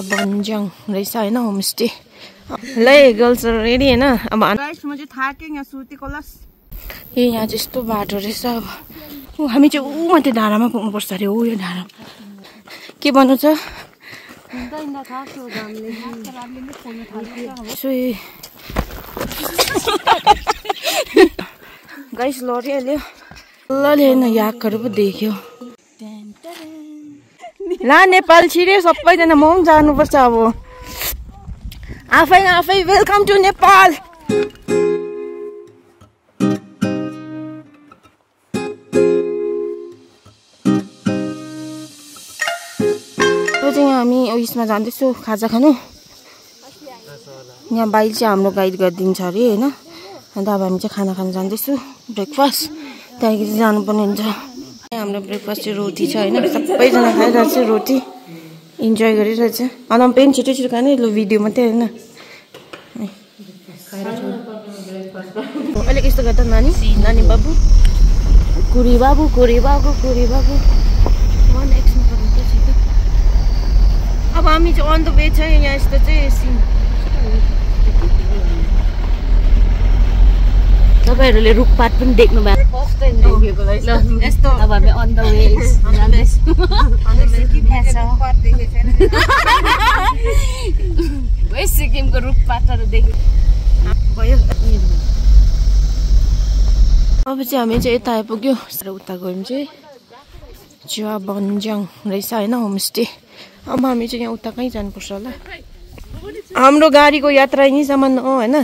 बन्जङ रहेछ हैन होमस्टे। ल गर्ल्स रेडी हैन। अब गाइस म चाहिँ थाके यहाँ सुतेको लस। यहाँ त्यस्तो बाटो रहेछ। अब हामी चाहिँ ऊ माथि डाँडामा पुग्नु पर्छ अरे। हो यो डाँडा के भन्नु छ गाइस लडिहाल्यो। ल हेर्न याकहरू पो देख्यो। ला नेपाल छिर्यो सबैजना। म पनि जानुपर्छ अब। आफै आफै वेलकम टु नेपाल। हामी उयसमा जाँदैछौँ खाजा खानु। यहाँ बाइल चाहिँ हाम्रो गाइड गरिदिन्छ अरे होइन। अन्त अब हामी चाहिँ खाना खान जाँदैछौँ ब्रेकफास्ट। त्यहाँदेखि चाहिँ जानुपर्ने हुन्छ। हाम्रो ब्रेकफास्ट चाहिँ रोटी छ होइन। सबैजना खाइरहेको छ रोटी। इन्जोय गरिरहेछ। अन्त पेन छिटो छिटो खाने ल भिडियो मात्रै होइन। अलिक यस्तो गर्दा नानी नानी बाबु कुरी बाबु कुरी बाबु कुरी बाबु। अब हामी चाहिँ अन द वे छ। यहाँ यस्तो चाहिँ सिन तपाईहरुले रुखपात पनि देख्नु भएको यस्तो। अब हामी अन द वे वेस्ट सिक्किमको रुखपातहरु देख्यो भयो। अब चाहिँ हामी चाहिँ यता आइपुग्यो। उता गयौँ चाहिँ चिया बन्जङ रहेछ हैन होमस्टे। अब हामी चाहिँ यहाँ उता कहीँ जानुपर्छ होला। हाम्रो गाडीको यात्रा यहीँसम्म हो होइन।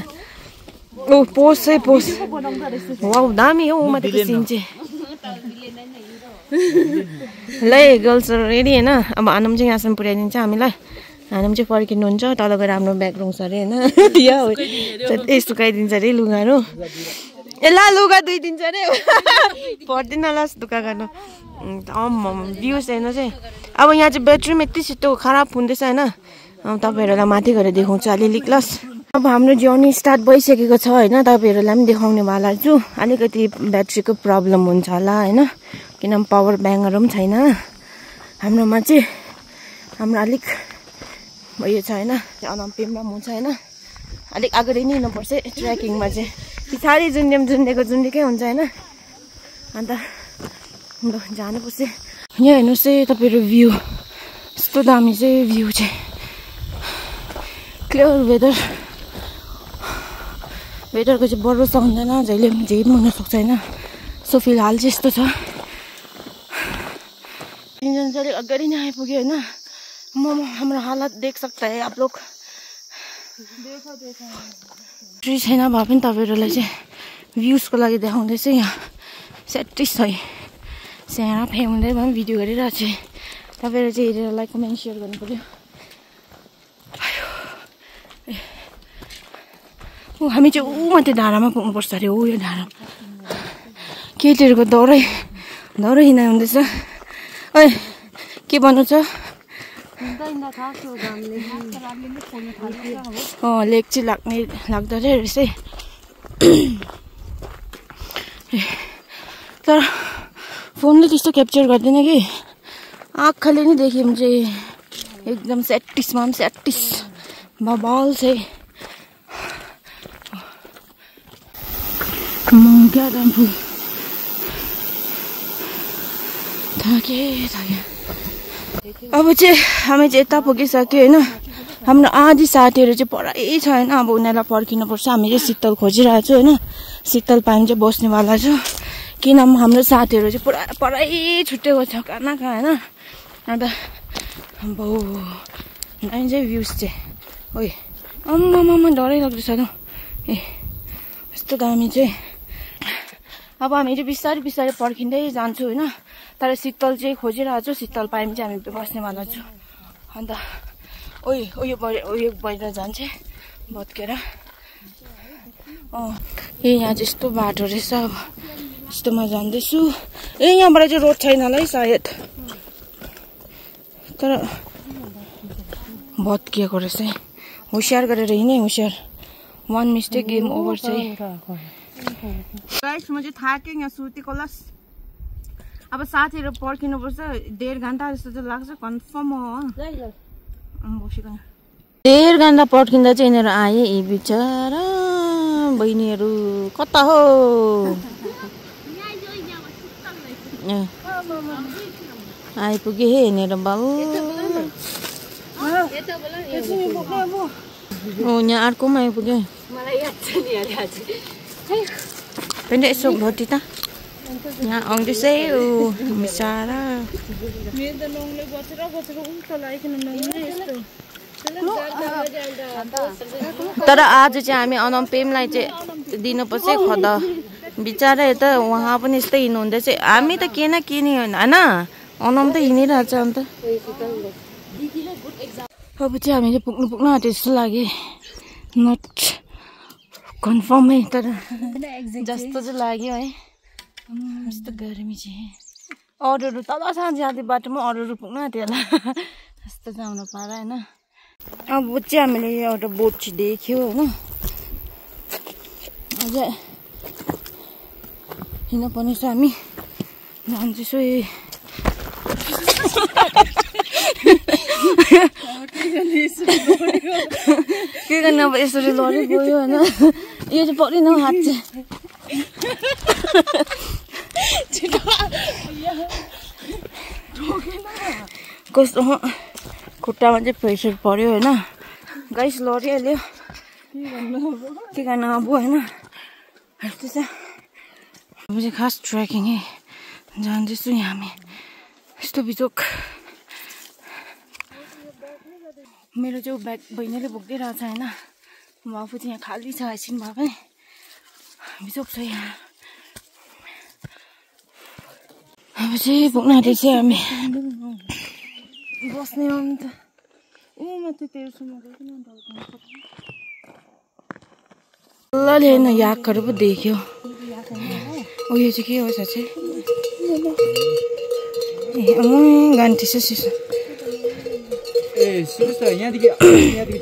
ओ पोस है पोस। वाउ दामी हो माथिको सिन चाहिँ। ल गर्ल्स रेडी होइन। अब आनम चाहिँ यहाँसम्म पुर्याइदिन्छ हामीलाई। आनम चाहिँ फर्किनुहुन्छ। तल गएर हाम्रो ब्याग रुङ्छ अरे होइन। यस्तो सुकाइदिन्छ अरे लुगाहरू। ए ला लुगा धुइदिन्छ अरे। पर्दैन ल दुःख गर्नु। भ्युज हेर्नु चाहिँ। अब यहाँ चाहिँ बेडरुम यति छिटो खराब हुँदैछ होइन। तपाईँहरूलाई माथि गएर देखाउँछु अलिअलि क्लास। अब हाम्रो जर्नी स्टार्ट भइसकेको छ होइन। तपाईँहरूलाई पनि देखाउने वाला छु। अलिकति ब्याट्रीको प्रब्लम हुन्छ होला होइन। किनभने पावर ब्याङ्कहरू पनि छैन हाम्रोमा चाहिँ। हाम्रो अलिक उयो छ होइन। अनम्पिममा हुन्छ होइन। अलिक अगाडि नै हिँड्नुपर्छ ट्रेकिङमा चाहिँ। पछाडि झुन्डेको झुन्डेकै हुन्छ होइन। अन्त जानुपर्छ। यहाँ हेर्नुहोस् है तपाईँहरू भ्यू यस्तो दामी चाहिँ भ्यू चाहिँ। क्लियर वेदरको चाहिँ भरोसा हुँदैन। जहिले पनि जे पनि हुनसक्छ होइन। सो फिलहाल चाहिँ यस्तो छ। इन्जन चाहिँ अलिक अगाडि नै आइपुग्यो होइन। हाम्रो हालत देख सक्छ है आप लोग। ट्री छैन भए पनि तपाईँहरूलाई चाहिँ भ्युजको लागि देखाउँदैछ। यहाँ सेटिस है स्याहार फ्याउँदै भए पनि भिडियो गरिरहेको छु। तपाईँहरू चाहिँ हेरेर लाइक कमेन्ट सेयर गर्नु पर्यो। हामी चाहिँ ऊ माथि डाँडामा पुग्नुपर्छ अरे। हो यो डाँडा केटीहरूको दौडै हिँडाइ हुँदैछ। ओइ के भन्नु छ लेक चाहिँ लाग्दो रहेछ है। तर फोनले त्यस्तो क्याप्चर गर्दैन कि आँखाले नै देख्यो भने चाहिँ एकदम सेटिसमा पनि सेटिस बबाल चाहिँ। क्या फुल थाके अब चाहिँ हामी चाहिँ यता पुगिसक्यो होइन। हाम्रो आधी साथीहरू चाहिँ पढाइ छ होइन। अब उनीहरूलाई पर्खिनुपर्छ। हामी चाहिँ शीतल खोजिरहेको छु होइन। शीतल पानी चाहिँ बस्नेवाला छ। किनभने हाम्रो साथीहरू चाहिँ पुरा पढाइ छुट्टेको छ कहाँ होइन। अन्त अब दामी चाहिँ भ्युज चाहिँ ओइ अम्मामा डरै लाग्दैछ त। ए यस्तो दामी चाहिँ। अब हामी चाहिँ बिस्तारै बिस्तारै पर्खिँदै जान्छु होइन। तर शीतल चाहिँ खोजिरहेको छु। शीतल पानी चाहिँ हामी बस्नेवाला छु। अन्त उयो भएर जान्छ भत्केर। ए यहाँ चाहिँ यस्तो बाटो रहेछ। अब यस्तोमा जाँदैछु। ए यहाँबाट चाहिँ रोड छैन होला है सायद। तर भत्किएको रहेछ है। होसियार गरेर हिँडे होसियार। वान मिस्टेक गेम ओभर चाहिँ गाइस म चाहिँ थाकेँ यहाँ सुतेको लस अब साथीहरु पर्खिनुपर्छ 1.5 घण्टा जस्तो चाहिँ लाग्छ कन्फर्म हो बसिकन 1.5 घण्टा पर्खिँदा चाहिँ यिनीहरू आए यी बिचरा बहिनीहरू कता हो आइपुगे हे यिनीहरू बाउ यहाँ अर्कोमा आइपुग्यो मलाई याद छ नि आज पनि यसो भोटी त यहाँ आउँदैछ बिचरा मेरो त नङले बचेर उल्टो लागिकन नङले यस्तो तर आज चाहिँ हामी अनम्पेमलाई चाहिँ दिनुपर्छ खदा बिचरा यता उहाँ पनि यस्तै हिँड्नुहुँदैछ हामी त के न के नि होइन अनम त हिँडिरहेछ अन्त अब चाहिँ हामीले पुग्नु आँट्यो जस्तो लाग्यो नट कन्फर्म है तर जस्तो चाहिँ लाग्यो है यस्तो गर्मी चाहिँ अरूहरू तल जाँदै बाटोमा अरूहरू पुग्नु आँट्यो होला यस्तो जाउन पारा होइन अब चाहिँ हामीले एउटा बोट चाहिँ देख्यो होइन अझ हिँड्नु पर्ने छ हामी जान्छौँ के गर्ने अब यसरी लडी गयो होइन यो चाहिँ परेन हात चाहिँ कस्तो खुट्टामा चाहिँ प्रेसर पर्यो होइन गाइस लडिहाल्यो के गर्नु अब होइन यस्तो छ अब चाहिँ खास ट्रेकिङ है जाँदैछु यहाँ हामी यस्तो बिचोक मेरो चाहिँ ब्याग बहिनीले बोक्दै रहेछ होइन म आफू चाहिँ यहाँ खाली छ एकछिन भए पनि बिचोक छ यहाँ अब चाहिँ पुग्न आँटेको चाहिँ हामी बस्ने हो नि त लले होइन याकहरू पो देख्यो ओ यो चाहिँ के हो साँच्चै गान्ठी छ सिसो ए सुन्नुहोस् न यहाँदेखि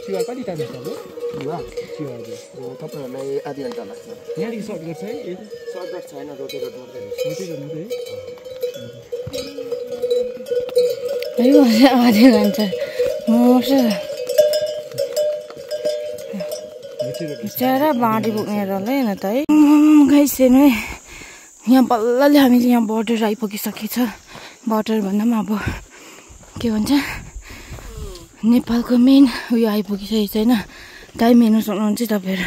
चिवा कति टाइम लाग्छ तपाईँहरूलाई आधी घन्टा लाग्छ यहाँदेखि सर्टकट छ है सर्टकट छैन रोटेट मात्रै आधी घन्टा बिचरा बाँडी पुग्ने रहलै होइन त है गाइसेन है यहाँ बल्लले हामीले यहाँ बोर्डर आइपुगिसकेछ बोर्डर भन्दा पनि अब के भन्छ नेपालको मेन उयो आइपुगिसकेको छ होइन टाइम हेर्नु सक्नुहुन्छ तपाईँहरू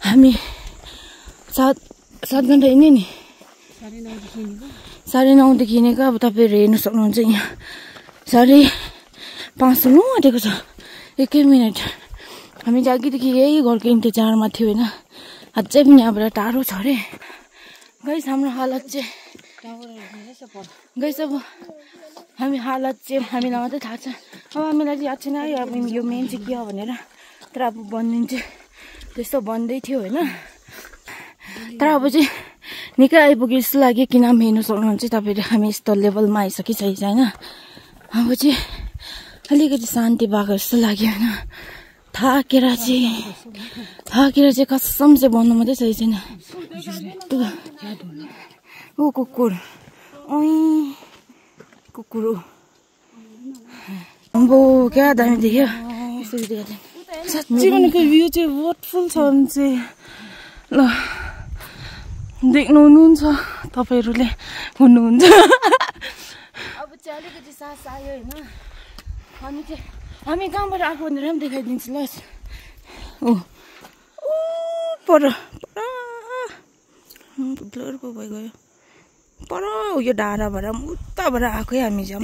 हामी 7 घन्टा हिँड्यो नि 9:30देखि हिँडेको अब तपाईँहरू हेर्नु सक्नुहुन्छ यहाँ 5:30 हुनु आँटेको छ 1 मिनट हामी जागीदेखि यही घरको इन्तजारमा थियो होइन अझै पनि यहाँबाट टाढो छ अरे गाइस हाम्रो हालत चाहिँ गाइस अब हामी हालत चाहिँ हामीलाई मात्रै थाहा छ अब हामीलाई चाहिँ याद छैन है अब यो मेन चाहिँ के हो भनेर तर अब बनिन्छ चाहिँ त्यस्तो बन्दै थियो होइन तर अब चाहिँ निकै आइपुग्यो जस्तो लाग्यो किन हेर्नु सक्नुहुन्छ तपाईँहरू हामी यस्तो लेभलमा आइसकिसकेको छ होइन अब चाहिँ अलिकति शान्ति भएको जस्तो लाग्यो होइन थाकेर चाहिँ कसम चाहिँ भन्नु मात्रै सही छैन ओ कुकुर कुकुर अम्बो क्या दामी देख्यो साँच्चै भनेको भ्यू चाहिँ वाटरफुल छ भने चाहिँ ल देख्नु हुनुहुन्छ तपाईँहरूले हुनुहुन्छ अब चाहिँ अलिकति सास आयो होइन हामी कहाँबाट आएको भनेर पनि देखाइदिन्छु ल ओ पर ब्लर पो भइगयो पर उयो डाँडाबाट उताबाट आएको है हामी चाहिँ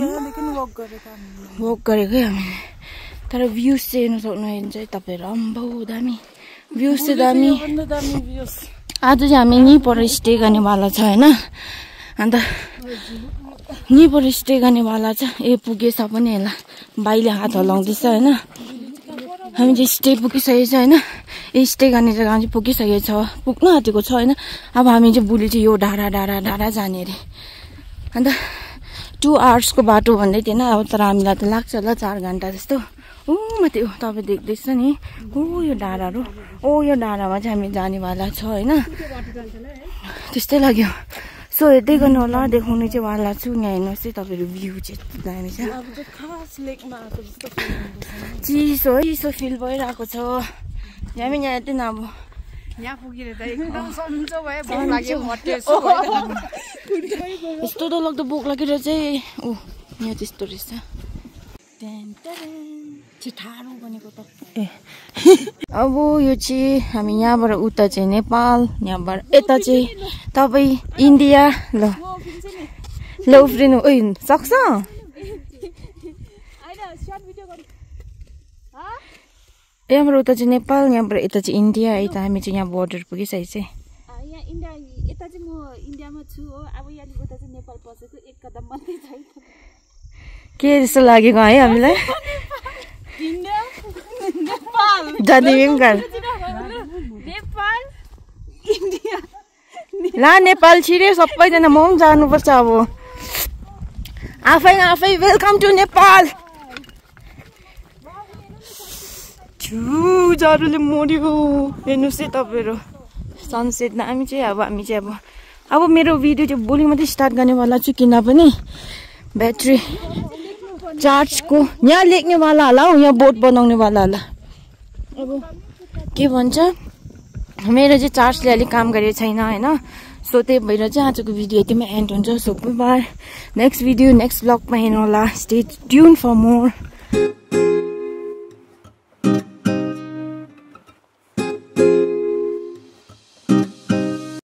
वक गरेको है हामीले तर भ्युज चाहिँ हेर्नु सक्नुहुन्छ है तपाईँहरू अम्बो दामी भ्युज चाहिँ दामी आज चाहिँ हामी यहीँ पर स्टे गर्नेवाला छ होइन अन्त यहीँ पर स्टे गर्नेवाला छ पुगेछ पनि होला भाइले हात हल्लाउँदैछ होइन हामी चाहिँ स्टे पुगिसकेको छ होइन स्टे गर्ने जग्गा चाहिँ पुगिसकेको छ पुग्न आँटेको छ होइन अब हामी चाहिँ भोलि चाहिँ यो डाँडा जाने अरे अन्त 2 आवर्सको बाटो भन्दै थिएन अब तर हामीलाई त लाग्छ होला 4 घन्टा जस्तो माथि तपाईँ देख्दैछ नि यो डाँडाहरू यो डाँडामा चाहिँ हामी जानेवाला छ होइन त्यस्तै लाग्यो सो हेर्दै गर्नु होला देखाउने चाहिँ वाला छु यहाँ हेर्नुहोस् है तपाईँहरू भ्यू चाहिँ दामी छ चिसो चिसो फिल भइरहेको छ हामी यहाँ हेर्दैन अब यहाँ पुगेर त एकदम सन्चो भयो भोक लाग्यो मटेछु यस्तो डरलाग्दो भोक लागेर चाहिँ यहाँ त्यस्तो रहेछ छिठारो भनेको त अब यो चाहिँ हामी यहाँबाट उता चाहिँ नेपाल यहाँबाट यता चाहिँ तपाईँ इन्डिया ल उफ्रिनु सक्छ यहाँबाट उता चाहिँ नेपाल यहाँबाट यता चाहिँ इन्डिया यता हामी चाहिँ यहाँ बोर्डर पुगिसकेको चाहिँ यता चाहिँ म इन्डियामा छु हो अब यहाँदेखि उता चाहिँ नेपाल पसेको एक कदम मात्रै छ के जस्तो लागेको है हामीलाई ला नेपाल छिरे सबैजना म पनि जानुपर्छ अब आफै वेलकम टु नेपाल जाडोले मर्यो हेर्नुहोस् है तपाईँहरू सनसेट दामी चाहिँ हामी चाहिँ अब मेरो भिडियो चाहिँ भोलि मात्रै स्टार्ट गर्नेवाला छु किनभने ब्याट्री चार्जको यहाँ लेख्नेवाला होला हौ यहाँ बोर्ड बनाउनेवाला होला अब के भन्छ मेरो चाहिँ चार्जले अलिक काम गरेको छैन होइन सो त्यही भएर चाहिँ आजको भिडियो यतिमै एन्ड हुन्छ so bye next video next ब्लगमा हेर्नु होला स्टे ट्युन फर मोर